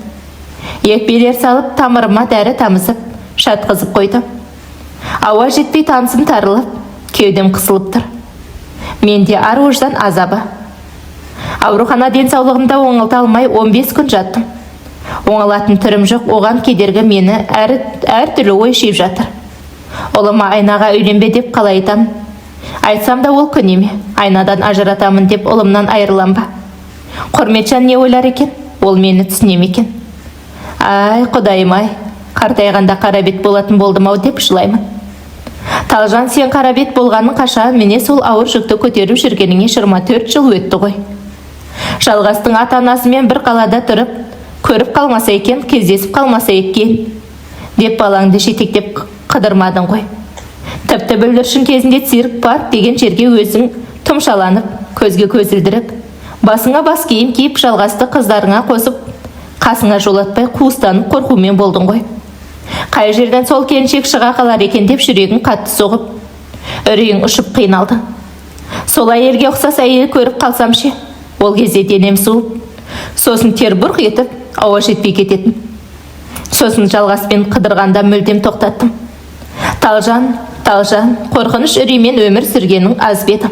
Екпелер салып, тамырыма дәрі тамызып, жатқызып қойды. Ауа жетпей, тынысым тарылып, кеудем қысылып тұр. Менде ар ождан азабы. Аурухана денсаулығымда оңалта алмай, 15 күн жаттым. Оңалатын түрім жоқ, оған кедергі мені әртүрлі ой жеп жатыр. Ұлыма Айнаға үйленбе деп қалай айтамын? Айтсам да, ол көне ме? Айнадан ажыратамын деп, ұлымнан айырылам ба? Құрметжан не ойлар екен? Ол мені түсіне ме екен? Ай, құдайым ай, қартайғанда қара бет болатын болдым ау деп жылаймын. Талжан, сен қара бет болғаның қашан? Міне, сол ауыр жүкті көтеріп жүргеніңе 24 жыл өтті ғой. Жалғастың ата анасымен бір қалада тұрып, көріп қалмаса екен, кездесіп қалмаса екен деп балаңды жетектеп қыдырмадың ғой. Тіпті бүлдіршін кезінде цирк, парк деген жерге өзің тұмшаланып, көзге көзілдірік, басыңа бас киім киіп, Жалғасты қыздарыңа қосып, қасыңа жолатпай, қуыстанып, қорқумен болдың ғой. Қай жерден сол келіншек шыға қалар екен деп жүрегің қатты соғып, үрейің ұшып қиналды. Сол әйелге ұқсас әйел көріп қалсам ше? Ол кезде денем суып, сосын тер бұрқ етіп, ауа жетпей кететін. Сосын Жалғаспен қыдырғанда мүлдем тоқтаттым. Талжан, Талжан, қорқыныш, үреймен өмір сүргенің аз ба еді?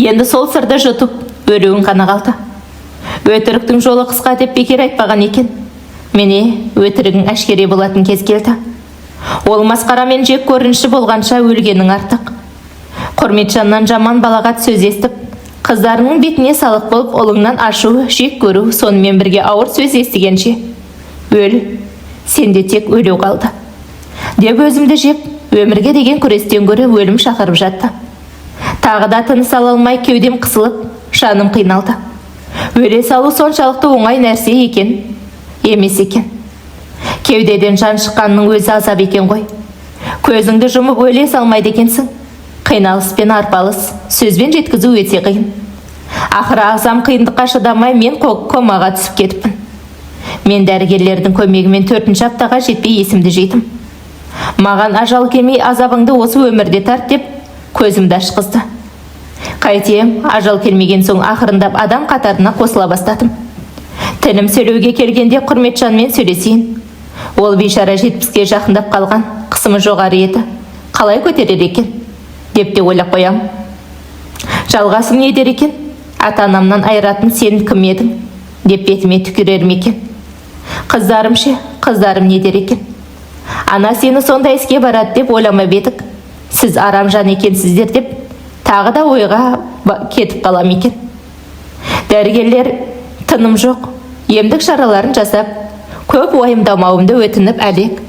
Енді сол сырды жұтып, өлуің ғана қалды. Өтіріктің жолы қысқа деп бекер айтпаған екен. Міне, өтірігің әшкере болатын кез келді. Ол масқарамен жек көрініші болғанша, өлгенің артық. Құрметжаннан жаман балағат сөз естіп, қыздарының бетіне салық болып, ұлыңнан ашу, жек көру, сонымен бірге ауыр сөз естігенше, өл, сенде тек өлу қалды деп өзімді жеп, өмірге деген күрестен гөрі өлім шақырып жатты. Тағы да тыныс ала алмай, кеудем қысылып, жаным қиналды. Өле салу соншалықты оңай нәрсе екен емес екен. Кеудеден жан шыққанның өзі азап екен ғой. Көзіңді жұмып өле салмайды екенсің. Қиналыс пен арпалыс сөзбен жеткізу өте қиын. Ақыры ағзам қиындыққа шыдамай, мен комаға түсіп кетіппін. Мен дәрігерлердің көмегімен төртінші аптаға жетпей есімді жидым. Маған ажал келмей, азабыңды осы өмірде тарт деп көзімді ашқызды. Қайтем, ажал келмеген соң ақырындап адам қатарына қосыла бастадым. Тілім сөйлеуге келгенде Құрметжанмен сөйлесейін. Ол бейшара 70-ке жақындап қалған, қысымы жоғары еді. Қалай көтерер екен деп те ойлап қоямын. Жалғасым не дер екен? Ата-анамнан айыратын сен кім едің деп бетіме түкірер ме екен? Қыздарым ше, қыздарым не дер екен? Ана сені сондай іске барады деп ойламап едік. Сіз арам жан екенсіздер деп тағы да ойға кетіп қалам екен. Дәрігерлер тыным жоқ, емдік шараларын жасап, көп уайымдамауымды өтініп әлек.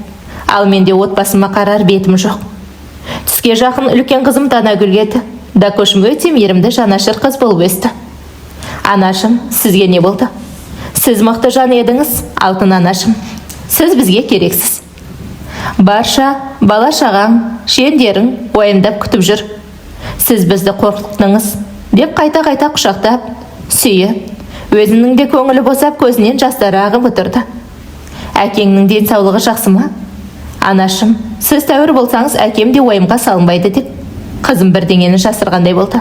Ал менде отбасыма қарар бетім жоқ. Түске жақын үлкен қызым Данагүл келді. Дакошым өте мейірімді, жанашыр қыз болып өсті. Анашым, сізге не болды? Сіз мықты жан едіңіз, алтын анашым. Сіз бізге керексіз. Барша бала шағаң, жиендерің уайымдап күтіп жүр. Сіз бізді қорқыттыңыз деп қайта-қайта құшақтап, сүйіп, өзінің де көңілі босап, көзінен жастары ағып отырды. Әкеңнің денсаулығы жақсы ма? Анашым, сіз тәуір болсаңыз, әкем де уайымға салынбайды деп қызым бірдеңені жасырғандай болды.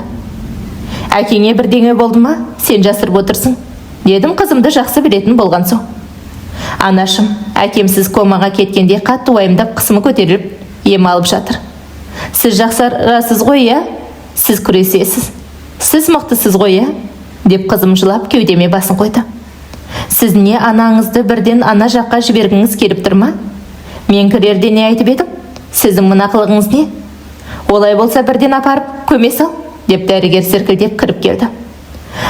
Әкеңе бірдеңе болды ма? Сен жасырып отырсың, дедім қызымды жақсы білетін болған соң. Анашым, әкемсіз комаға кеткенде қатты уайымдап, қысымы көтеріліп, ем алып жатыр. Сіз жақсарасыз ғой, иә? Сіз күресесіз. Сіз мықтысыз ғой, иә? Деп қызым жылап кеудеме басын қойды. Сіз не, анаңызды бірден ана жаққа жібергіңіз келіп тұр ма? Мен кірерде не айтып едім? Сіздің мына қылығыңыз не? Олай болса, бірден апарып көме сал, деп дәрігер зіркілдеп кіріп келді.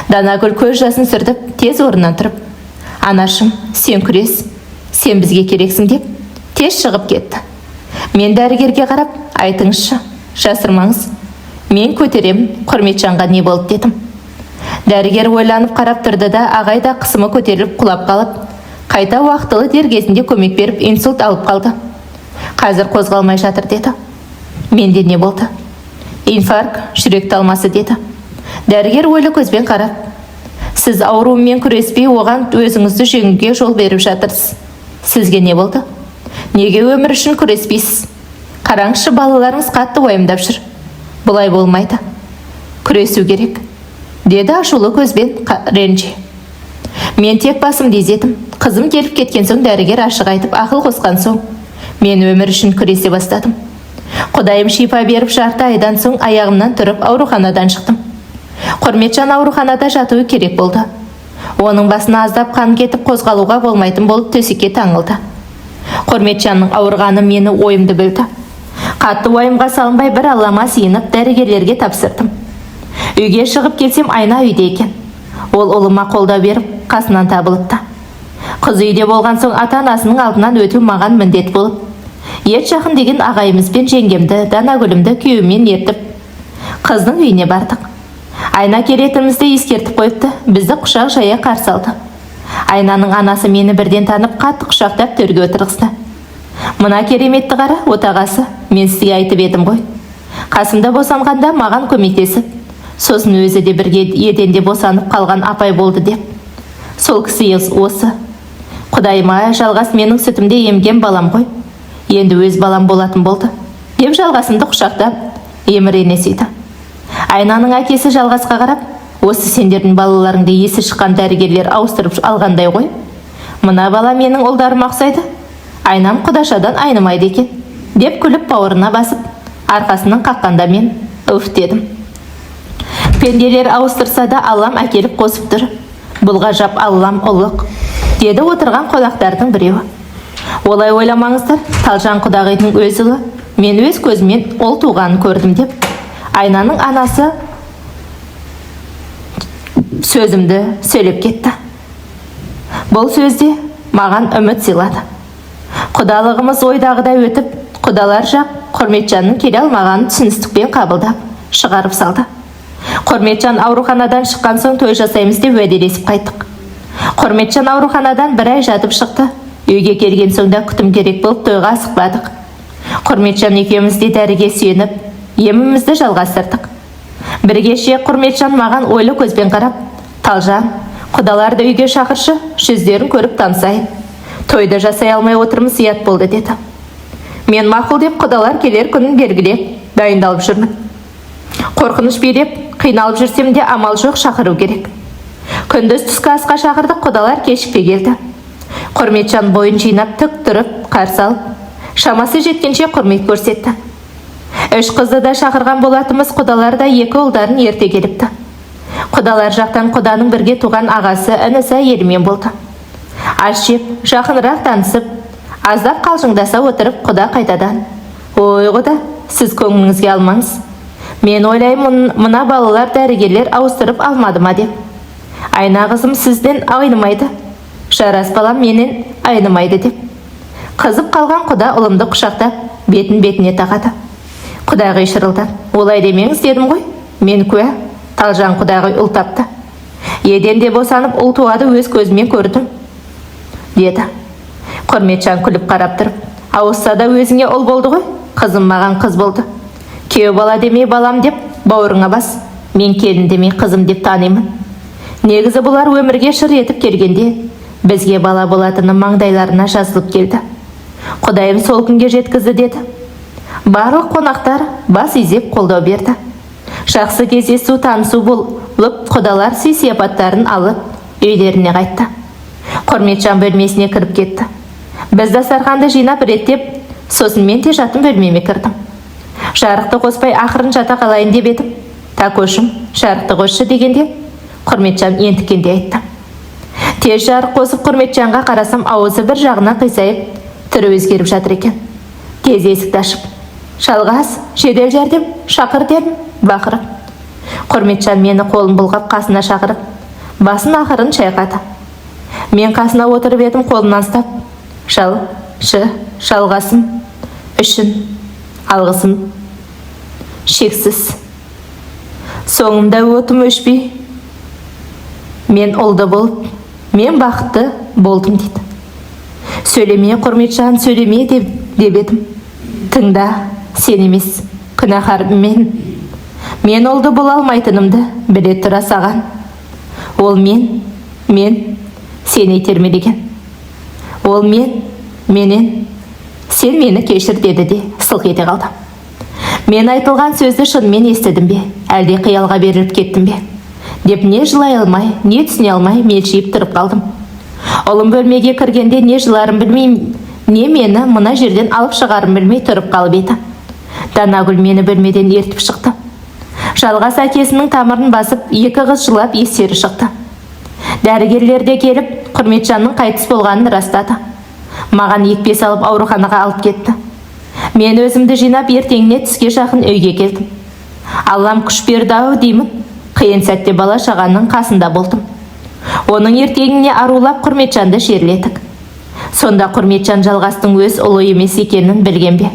Данагүл көз жасын сүртіп, тез орнынан тұрып, анашым, сен күрес, сен бізге керексің деп тез шығып кетті. Мен дәрігерге қарап, айтыңызшы, жасырмаңыз. Мен көтеремін, Құрметжанға не болды дедім. Дәрігер ойланып қарап тұрды да, ағай да қысымы көтеріліп құлап қалып, қайта уақытылы дер кезінде көмек беріп, инсульт алып қалды. Қазір қозғалмай жатыр деді. Менде не болды? Инфаркт, жүрек талмасы деді. Дәрігер ойлы көзбен қарап, сіз ауруымен күреспей, оған өзіңізді жеңуге жол беріп жатырсыз. Сізге не болды? Неге өмір үшін күреспейсіз? Қараңызшы, балаларыңыз қатты уайымдап жүр. Бұлай болмайды. Күресу керек, деді ашулы көзбен ренжи. Мен тек басымды изедім. Қызым келіп кеткен соң дәрігер ашық айтып ақыл қосқан соң, мен өмір үшін күресе бастадым. Құдайым шипа беріп, жарты айдан соң аяғымнан тұрып, ауруханадан шықтым. Құрметжан ауруханада жатуы керек болды. Оның басына аздап қан кетіп, қозғалуға болмайтын болып төсекке таңылды. Құрметжанның ауырғаны мені ойымды бөлді. Қатты уайымға салынбай, бір Аллама сиынып, дәрігерлерге тапсырдым. Үйге шығып келсем, Айна үйде екен. Ол ұлыма қолдау беріп, қасынан табылыпты. Қыз үйде болған соң ата-анасының алдынан өту маған міндет болып, ет жақын деген ағайымыз бен жеңгемді, Данагүлімді күйеуіммен ертіп, қыздың үйіне бардық. Айна келетінімізді ескертіп қойыпты, бізді құшақ жая қарсы алды. Айнаның анасы мені бірден танып, қатты құшақтап, төрге отырғызды. Мына кереметті қара, отағасы, мен сізге айтып едім ғой. Қасымда босанғанда маған көмектесіп, сосын өзі де бірге еденде босанып қалған апай болды деп. Сол кісі осы. Құдайыма, Жалғас менің сүтімде емген балам ғой. Енді өз балам болатын болды, деп Жалғасымды құшақтап, емірене сүйді. Айнаның әкесі Жалғасқа қарап, осы сендердің балаларыңды есі шыққан дәрігерлер ауыстырып алғандай ғой. Мына бала менің ұлдарыма ұқсайды. Айнам құдашадан айнымайды екен, деп күліп бауырына басып, арқасынан қаққанда мен уф дедім. Пенделер ауыстырса да, Аллам әкеліп қосып тұр. Бұл ғажап, Аллам ұлық, деді отырған қонақтардың біреуі. Олай ойламаңыздар, Талжан құдағидың өз ұлы, мен өз көзіммен ұл туғанын көрдім деп, Айнаның анасы сөзімді сөйлеп кетті. Бұл сөзде маған үміт сыйлады. Құдалығымыз ойдағыдай өтіп, құдалар жақ Құрметжанның келе алмағанын түсіністікпен қабылдап, шығарып салды. Құрметжан ауруханадан шыққан соң той жасаймыз деп уәделесіп қайттық. Құрметжан ауруханадан бір ай жатып шықты. Үйге келген соң да күтім керек болып, тойға асықпадық. Құрметжан екеуміз де дәріге сүйеніп, емімізді жалғастырдық. Бір кеше Құрметжан маған ойлы көзбен қарап, Талжан, құдаларды үйге шақыршы, жүздерін көріп танысайын. Тойды жасай алмай отырмыз, ұят болды деді. Мен мақұл деп, құдалар келер күнін белгілеп, дайындалып жүрмін. Қорқыныш билеп, қиналып жүрмін. Қиналып жүрсем де амал жоқ, шақыру керек. Күндіз түскі асқа шақырдық, құдалар кешікпей келді. Құрметжан бойын жинап тік тұрып қарсы алып, шамасы жеткенше құрмет көрсетті. Үш қызды да шақырған болатынбыз, құдалар да екі ұлдарын ерте келіпті. Құдалар жақтан құданың бірге туған ағасы, інісі әйелімен болды. Ас жеп, жақынырақ танысып, аздап қалжыңдаса отырып, құда қайтадан: «Ой, құда, сіз көңіліңізге алмаңыз. Мен ойлаймын, мына балалар дәрігерлер ауыстырып алмады ма деп. Айна қызым сізден айнымайды, Жарас балам менен айнымайды», – деп. Қызып қалған құда ұлымды құшақтап, бетін бетіне тақады. Құдағи шырылдап: «Олай демеңіз дедім ғой, мен куә, Талжан құдағи ұл тапты. Еденде босанып ұл туады, өз көзіммен көрдім», – деді. Құрметжан күліп қарап тұрып: «Ауысса да өзіңе ұл болды ғой, қызым маған қыз болды. Күйеу бала демей балам деп бауырыңа бас, мен келін демей қызым деп танимын. Негізі бұлар өмірге шыр етіп келгенде бізге бала болатыны маңдайларына жазылып келді. Құдайым сол күнге жеткізді», – деді. Барлық қонақтар бас изеп қолдау берді. Жақсы кездесу, танысу болып, құдалар сый сияпаттарын алып үйлеріне қайтты. Құрметжан бөлмесіне кіріп кетті. Біз дастарханды жинап, реттеп, сосын мен де жатын бөлмеме кірдім. Жарықты қоспай ақырын жата қалайын деп едім. Такошым «Жарықты қосшы» дегенде, Құрметжан ентіккенде айтты. Тез жарық қосып, Құрметжанға қарасам, ауызы бір жағына қисайып, түрі өзгеріп жатыр екен. Тез есікті ашып: «Жалғас, жедел жәрдем шақыр!» – дедім бақырып. Құрметжан мені қолын бұлғап қасына шақырып, басын ақырын шайқады. Мен қасына отырып едім, қолымнан ұстап: «Жал шы Жалғасым үшін алғысым шексіз. Соңымда отым өшпей, мен ұлды болып, мен бақытты болдым», – дейді. «Сөйлеме, Құрметжан, сөйлеме», – деп едім. «Тыңда, сен емес, күнәһар мен. Мен ұлды бола алмайтынымды біле тұра саған ол мен сені итермелеген, ол мен менен сен мені кешір», – деді де сылқ ете қалды. Мен айтылған сөзді шынымен естідім бе, әлде қиялға беріліп кеттім бе деп, не жылай алмай, не түсіне алмай мелшиіп тұрып қалдым. Ұлым бөлмеге кіргенде не жыларын білмей, не мені мына жерден алып шығарын білмей тұрып қалып еді. Данагүл мені бөлмеден ертіп шықты. Жалғас әкесінің тамырын басып, екі қыз жылап естері шықты. Дәрігерлер де келіп, Құрметжанның қайтыс болғанын растады. Маған екпе салып, ауруханаға алып кетті. Мен өзімді жинап, ертеңіне түске жақын үйге келдім. Аллам күш берді ау деймін, қиын сәтте бала шағаның қасында болдым. Оның ертеңіне арулап Құрметжанды жерледік. Сонда Құрметжан Жалғастың өз ұлы емес екенін білген бе,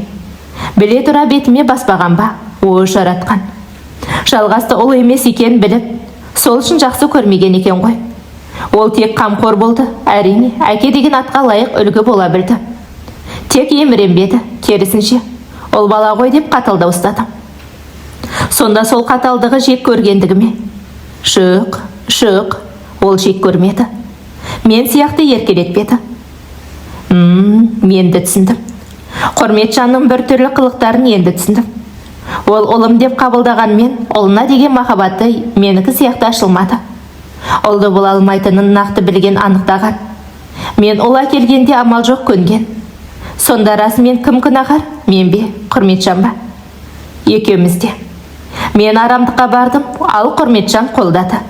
біле тұра бетіме баспаған ба? О, жаратқан! Жалғасты ұл емес екенін біліп, сол үшін жақсы көрмеген екен ғой. Ол тек қамқор болды, әрине, әке деген атқа лайық үлгі бола білді. Тек еміренбеді, керісінше, ұл бала ғой деп қаталдау ұстады. Сонда сол қаталдығы жек көргендігі ме? Жоқ, жоқ, ол жек көрмеді. Мен сияқты еркелетпеді. Енді түсіндім. Құрметжанның бір түрлі қылықтарын енді түсіндім. Ол ұлым деп қабылдағанмен, ұлына деген махаббаты менікі сияқты ашылмады. Ұлды бола алмайтынын нақты білген, анықтаған. Мен ұл әкелгенде амал жоқ көнген. Сонда расымен кім күнәһар? Мен бе, Құрметжан ба? Екеуміз де. Мен арамдыққа бардым, ал Құрметжан қолдады.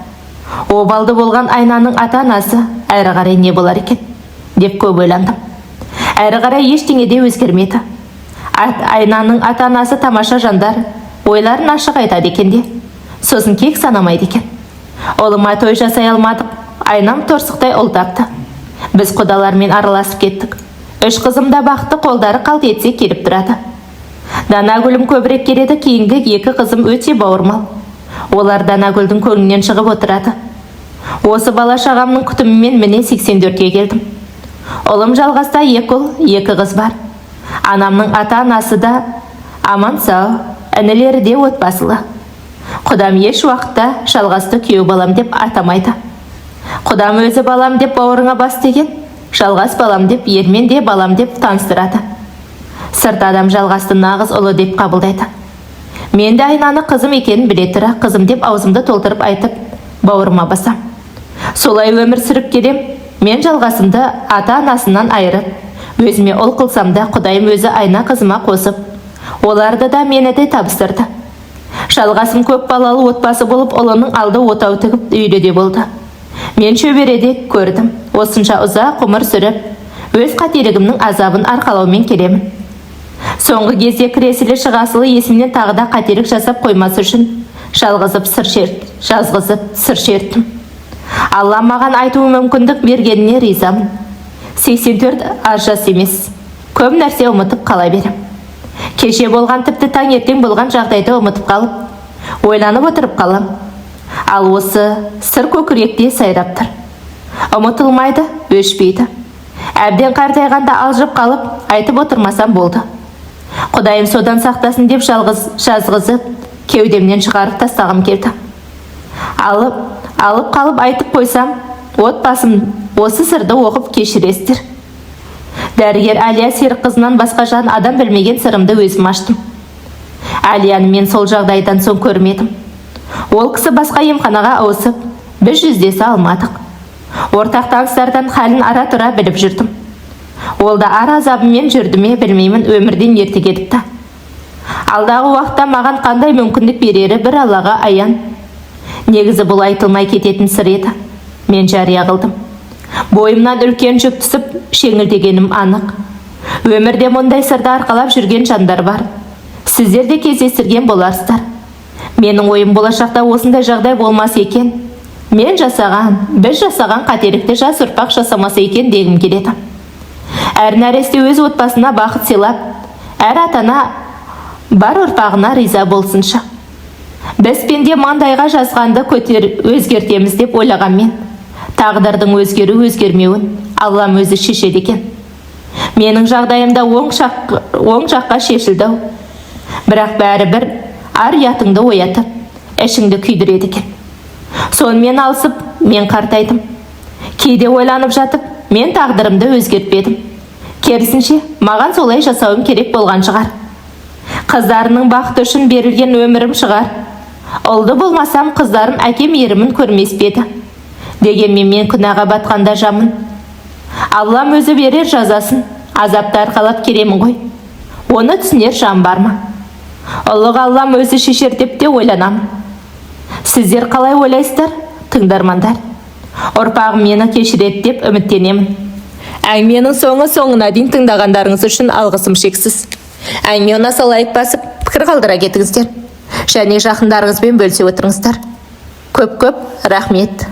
Обалды болған Айнаның ата-анасы әрі қарай не болар екен деп көп ойландым. Әрі қарай ештеңе де өзгермеді. Айнаның ата-анасы тамаша жандар, ойларын ашық айтады екен де, сосын кек санамайды екен. Ұлыма той жасай алмадық, Айнам торсықтай ұл тапты. Біз құдалармен араласып кеттік. Үш қызым да бақытты, қолдары қалт етсе келіп тұрады. Данагүлім көбірек келеді, кейінгі екі қызым өте бауырмал. Олар Данагүлдің көңілінен шығып отырады. Осы бала шағамның күтімімен міне 84-ке келдім. Ұлым Жалғаста екі ұл, екі қыз бар. Анамның ата-анасы да аман сау, інілері де отбасылы. Құдам еш уақытта Жалғасты күйеу балам деп атамайды. Құдам өзі балам деп бауырыңа бас деген, Жалғас балам деп, Ермен де балам деп таныстырады. Сырт адам Жалғасты нағыз ұлы деп қабылдайды. Мен де Айнаны қызым екенін біле тұра, қызым деп аузымды толтырып айтып, бауырыма басам. Солай өмір сүріп келем. Мен Жалғасымды ата-анасынан айырып, өзіме ұл қылсам да, Құдайым өзі Айна қызыма қосып, оларды да, мені де табыстырды. Жалғасым көп балалы отбасы болып, ұлының алды отау тігіп, үйлі де болды. Мен шөбере де көрдім. Осынша ұзақ ғұмыр сүріп, өз қателігімнің азабын арқалаумен келемін. Соңғы кезде кіресілі шығасылы есімнен тағы да қателік жасап қоймас үшін жалғызып сыр шерт, жазғызып сыр шерттім. Алла маған айту мүмкіндік бергеніне ризамын. 84 аз жас емес. Көп нәрсе ұмытып қала берем. Кеше болған, тіпті таңертең болған жағдайды ұмытып қалып, ойланып отырып қалам. Ал осы сыр көкіректе сайрап тұр. Ұмытылмайды, өшпейді. Әбден қартайғанда алжып қалып, айтып отырмасам болды. Құдайым содан сақтасын деп жалғыз жазғызып, кеудемнен шығарып тастағым келді. Алып қалып айтып қойсам, отбасым, осы сырды оқып кешіресіздер. Дәрігер Әлия Серікқызынан басқа жан адам білмеген сырымды өзім аштым. Әлияны мен сол жағдайдан соң көрмедім. Ол кісі басқа емханаға ауысып, біз жүздесе алмадық. Ортақ таныстардан халін ара тұра біліп жүрдім. Ол да ар азабымен жүрді ме, білмеймін, өмірден ерте кетіпті. Алдағы уақытта маған қандай мүмкіндік берері бір Аллаға аян. Негізі, бұл айтылмай кететін сыр еді. Мен жария қылдым. Бойымнан үлкен жүк түсіп, жеңілдегенім анық. Өмірде мұндай сырды арқалап жүрген жандар бар. Сіздер де кездестірген боларсыздар. Менің ойым, болашақта осындай жағдай болмас екен. Мен жасаған, біз жасаған қателікті жас ұрпақ жасамаса екен дегім келеді. Әр нәресте өз отбасына бақыт сыйлап, әр ата-ана бар ұрпағына риза болсыншы. Біз пенде маңдайға жазғанды көтер, өзгертеміз деп ойлағанмен, тағдырдың өзгеру өзгермеуін Аллам өзі шешеді екен. Менің жағдайымда оң жаққа шешілді ау. Бірақ бәрібір ар ұятыңды оятып, ішіңді күйдіреді екен. Сонымен алысып мен қартайдым. Кейде ойланып жатып, мен тағдырымды өзгертпедім. Керісінше, маған солай жасауым керек болған шығар. Қыздарының бақыты үшін берілген өмірім шығар. Ұлды болмасам, қыздарым әке мейірімін көрмес пе еді? Дегенмен мен күнәға батқанда жамын. Аллам өзі берер жазасын, азапты арқалап келемін ғой. Оны түсінер жан бар ма? Ұлық Аллам өзі шешер деп те ойланамын. Сіздер қалай ойлайсыздар, тыңдармандар? Ұрпағым мені кешіреді деп үміттенемін. Әңгіменің соңы соңына дейін тыңдағандарыңыз үшін алғысым шексіз. Әңгіме ұнаса, лайк басып, пікір қалдыра кетіңіздер. Және жақындарыңызбен бөлісе отырыңыздар. Көп-көп рахмет.